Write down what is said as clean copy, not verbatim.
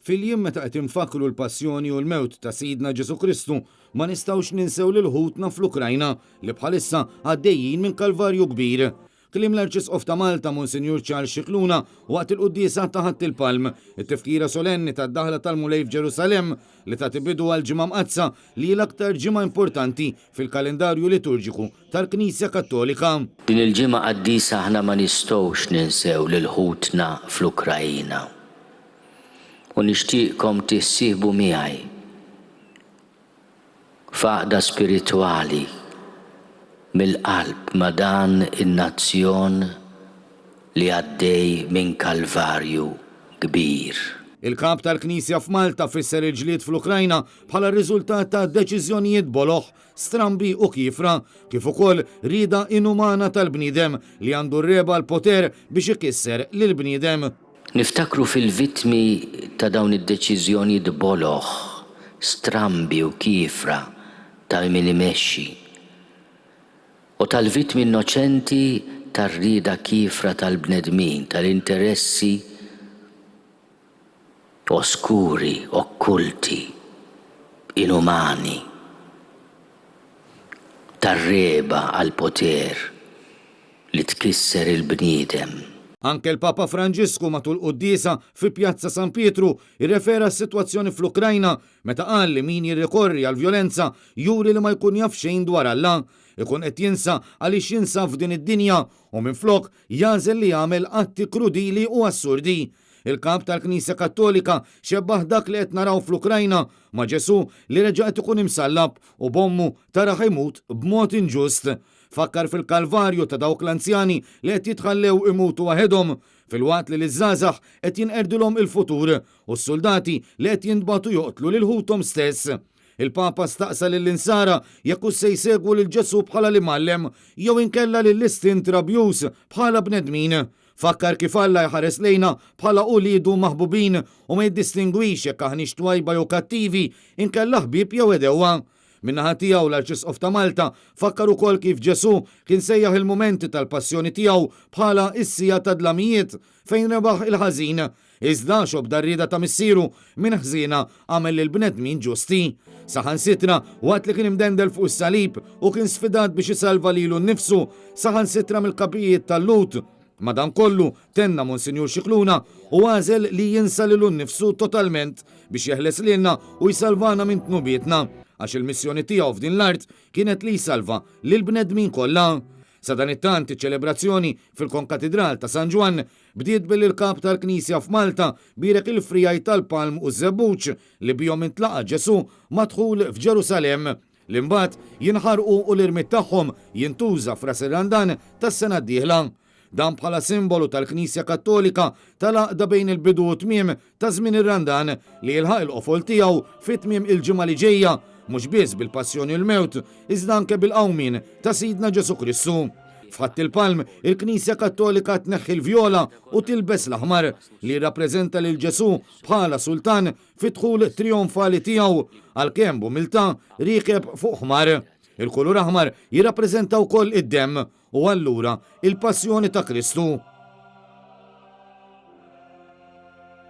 Fil-jiem meta qed infakkru l-passjoni u l-mewt ta' Sidna Ġesù Kristu, ma nistgħux ninsew lil ħutna fl-Ukrajna li bħalissa għaddejjin minn kalvarju kbir. Kliem l-Arċisqof ta' Malta, Monsinjur Charles Scicluna, waqt il-quddiesa ta' Ħadd il-Palm, it-tifkira solenni tad-daħla tal-Mulej f'Ġerusalemm li tagħti bidu għall-Ġimgħa Mqaddsa li hi l-aktar ġimgħa importanti fil-kalendarju liturġiku tal-Knisja Kattolika. Din il-ġimgħa qaddisa aħna ma nistgħux ninsew lil ħutna fl-Ukraina. U nixtieqkom tissieħbu miegħi f'għaqda spiritwali mill-qalb ma' dan in-nazzjon li għaddej minn kalvarju kbir. Il-Kap tal-Knisja f'Malta fisser il-ġlied fl-Ukrajna bħala r-riżultat ta' deċiżjonijiet boloh, strambi u kiefra, kif ukoll rieda inumana tal-bniedem li għandu r-regħba għall-poter biex ikisser lill-bniedem. Niftakru fil-vittmi ta' dawn id-deċiżjonijiet boloh, strambi u kiefra ta' min imexxi, u tal-vittmi innoċenti tar-rieda kiefra tal-bnedmin, tal-interessi oskuri, okkulti, inumani, tar-regħba għall-poter li tkisser il-bniedem. Anke l-Papa Franġisku matul quddiesa fi Pjazza San Pietru rrefera għas-sitwazzjoni fl-Ukrajna meta qal li min jirrikorri għall-vjolenza juri li ma jkun jaf xejn dwar Alla. Ikun qed jinsa għaliex jinsab f'din id-dinja u minflok jagħżel li jagħmel atti krudili u assurdi. Il-Kap tal-Knisja Kattolika xebbah dak li qed naraw fl-Ukrajna ma' Ġesù li reġa' qed ikun imsallab u b'ommu tarah imut b'mod inġust. Fakkar fil-kalvarju ta' dawk l-anzjani li qed jitħallew imutu waħedhom, filwaqt li liż-żgħażagħ qed jinqerdilhom il-futur u s-suldati li qed jintbagħtu joqtlu lil ħuthom stess. Il-Papa staqsa lill-Insara jekk hux se jsegwu lil Ġesù bħala l-Imgħallem jew inkella lill-istint rabjuż bħala bnedmin. Fakkar kif Alla jħares lejna bħala uliedu maħbubin u ma jiddistingwix jekk aħniex twajba jew kattivi, inkella ħbieb jew għedewwa. Min-naħa tiegħu, l-Arċisqof ta' Malta fakkar ukoll kif Ġesù kien sejjaħ il-mumenti tal-passjoni tiegħu bħala s-siegħa tad-dlamijiet fejn rebaħ il-ħażin. Iżda għax obda r-rieda ta' Missieru, minn ħżiena għamel lill-bnedmin ġusti. Saħansitra, waqt li kien imdendel fuq is-salib, hu kien sfidat biex isalva lilu nnifsu, saħansitra mill-kapijiet tal-Lhud. Madankollu, tenna Monsinjur Scicluna, hu għażel li jinsa lilu nnifsu totalment biex jeħles lilna u jsalvana minn dnubietna, għax il-missjoni tiegħu f'din l-art kienet li jsalva lill-bnedmin kollha. Sadanittant, iċ-ċelebrazzjoni fil-Konkatidral ta' San Ġwann bdiet billi l-Kap tal-Knisja f'Malta bierek il-friegħi tal-palm u ż-żebbuġ li bihom intlaqa' Ġesù mad-dħul f'Ġerusalemm, li mbagħad jinħarqu u l-irmied tagħhom jintuża f'Ras ir-Randan tas-sena d-dieħla. Dan bħala simbolu tal-Knisja Kattolika tal-għaqda bejn il-bidu u t-tmiem ta' żmien ir-Randan li jilħaq il-qofol tiegħu fi tmiem il-ġimgħa li ġejja, mhux biss bil-passjoni u l-mewt, iżda anke bil-qawmien ta' Sidna Ġesù Kristu. F'Ħadd il-Palm, il-Knisja Kattolika tneħħi l-vjola u tilbes l-aħmar, li jirrappreżenta lil Ġesù bħala sultan fid-dħul trijonfali tiegħu, għalkemm b'umiltà riekeb fuq ħmar. Il-kulur aħmar jirrappreżenta wkoll id-demm, u allura il-passjoni ta' Kristu.